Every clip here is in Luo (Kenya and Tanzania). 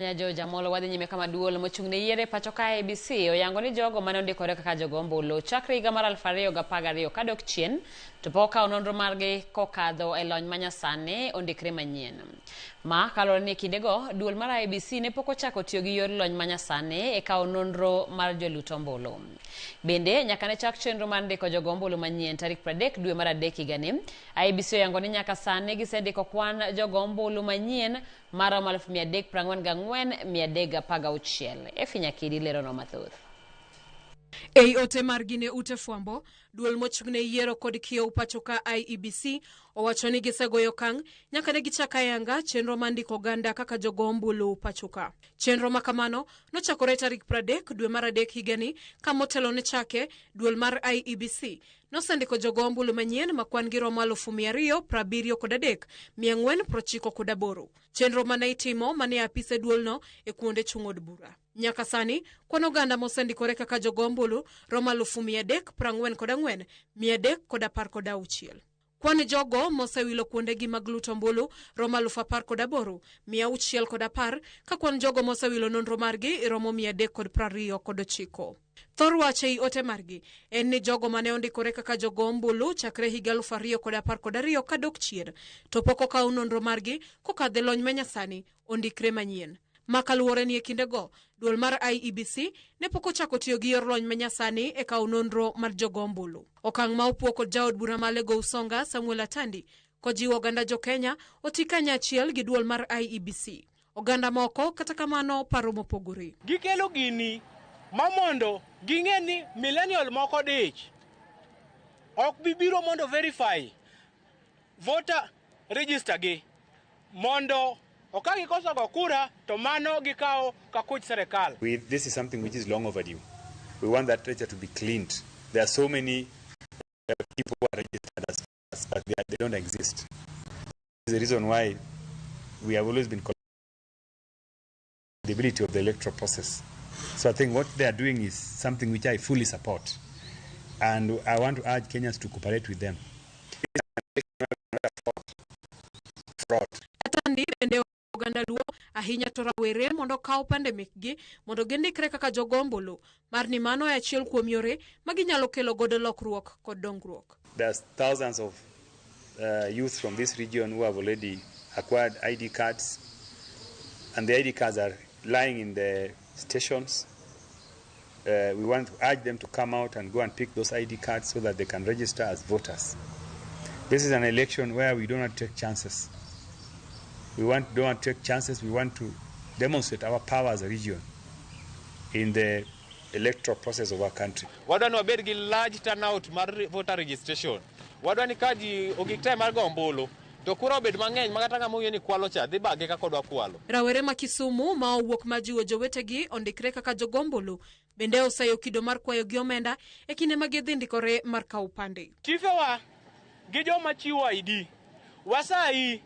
George Amolo wadhi nyime kama duol mochung' ne yiero e pacho ka IEBC oyango ni jogo mane ondikore kaka jogo ombulu chakre higa mar 2012 kadok chien to pok okawo nonro margi kokadho e lony manyasani ondikre manyien. Ma kaluwore ni e kindego duol mar IEBC ne pok ochako tiyo gi yor lony manyasani e kawo nonro mar jolut ombulu. Bende nyaka ne chak chenro mar ndiko jogo ombulu manyien tarik 30 dwe mar adek higani, IEBC oyango ni nyaka sani gisendiko kwan jogo ombulu manyien maromo 344,316. Effie Nyakidi leronwa mathoth. Ei ote margi ne ute fwambo, duol mochung' ne yiero kod kiew pacho ka IEBC owacho ni gisegoyo okang' nyaka ne gichak ayanga chenro mar ndiko oganda kaka jogo ombulu pacho ka. Chenro ma kamano nochakore tarik 30 dwe mar adek higani ka motelo ne chake, duol mar IEBC nosendiko jogo ombulu manyien ma kwan gi romo 273,498. Chenro mane itimo mane apise duolno e kuonde chung' od bura. Nyaka sani, kwan oganda mosendikore kaka jogo ombulu romo 344,316. Kwan jogo mosewilo kuondegi mag luto ombulu romo 18,610 ka kwan jogo mosewilo nonro margi romo 329. Thor wach ei ote margi en ni jogo mane ondikore kaka jogo ombulu chakre higa 2012 kadok chien to pok okaw nonro margi kokadho e lony manyasani ondikre manyien. Ma kaluwore ni e kindego duol mar IEBC ne pok ochako tiyo gi yor lony manyasani e kawo nonro mar jogo ombulu. Okang' ma opuo kod jaod bura ma Alego Usonga Samuel Atandi kojiwo oganda jo Kenya oti kanyachiel gi duol mar IEBC. Oganda moko kata kamano paro mopogore. Gikelo gini ma mondo ging'e ni millennial moko dich ok bi biro mondo verify voter register gi mondo ka gikoso go kura to mano gikawo kakuch serikal. This is something which is long overdue. We want that register to be cleaned. There are so many people who are registered as voters, but they don't exist. This is the reason why we have always been the ability of the electoral process. So I think what they are doing is something which I fully support. And I want to urge Kenyans to cooperate with them. Fraud. Atandi bende oganda Luo ahinya to rawere mondo okaw pande mekgi mondo gindikre kaka jogo ombulu mar ni mano e achiel kuom yore ma ginyalo kelo godo lokruok kod dongruok. There's thousands of youth from this region who have already acquired ID cards, and the ID cards are lying in the stations. We want to urge them to come out and go and pick those ID cards so that they can register as voters. This is an election where we don't want to take chances. We don't want to take chances. We want to demonstrate our power as a region in the electoral process of our country. Wadwa ni wabed gi large turnout mar voter registration. Wadwa ni ka ji ogik time mar go ombulu to kura obed mang'eny ma kata ng'ama ong'e ni kwalo cha dhi bage kaka odwa kwalo. Rawere ma Kisumu ma owuok ma jiwo jowetegi ondikre kaka jogo ombulu bende oseyo kido mar kwayo gi omenda e kinde ma gidhi ndikore mar kawo pande. Chifewa gi joma chiwo ID wasayi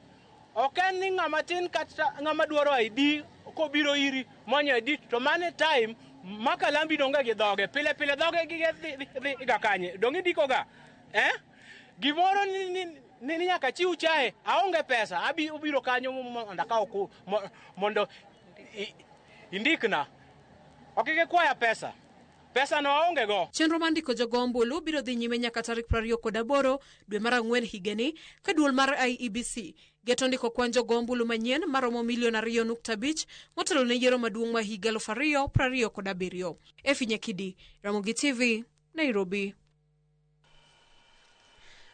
ok en ni ng'ama tin kata ng'ama dwaro ID kobiro iri manyo ID to mane time ma kalambi donge gi dhoge pile pile dhoge gi dhi ga kanye dong indiko ga gimoro ni nyaka chiw chae aonge pesa abi obiro kanyo mondo akaw mondo indikna ok gikwaya pesa pesa no aonge go. Chenro mar ndiko jogo ombulu biro dhi nyime nyaka tarik 28 dwe mar ang'wen higani ka duol mar IEBC geto ndiko kwan jogo ombulu manyien maromo milion 2.5 motelo ne yiero maduong' ma higa 2027. Effie Nyakidi, Ramogi TV, Nairobi.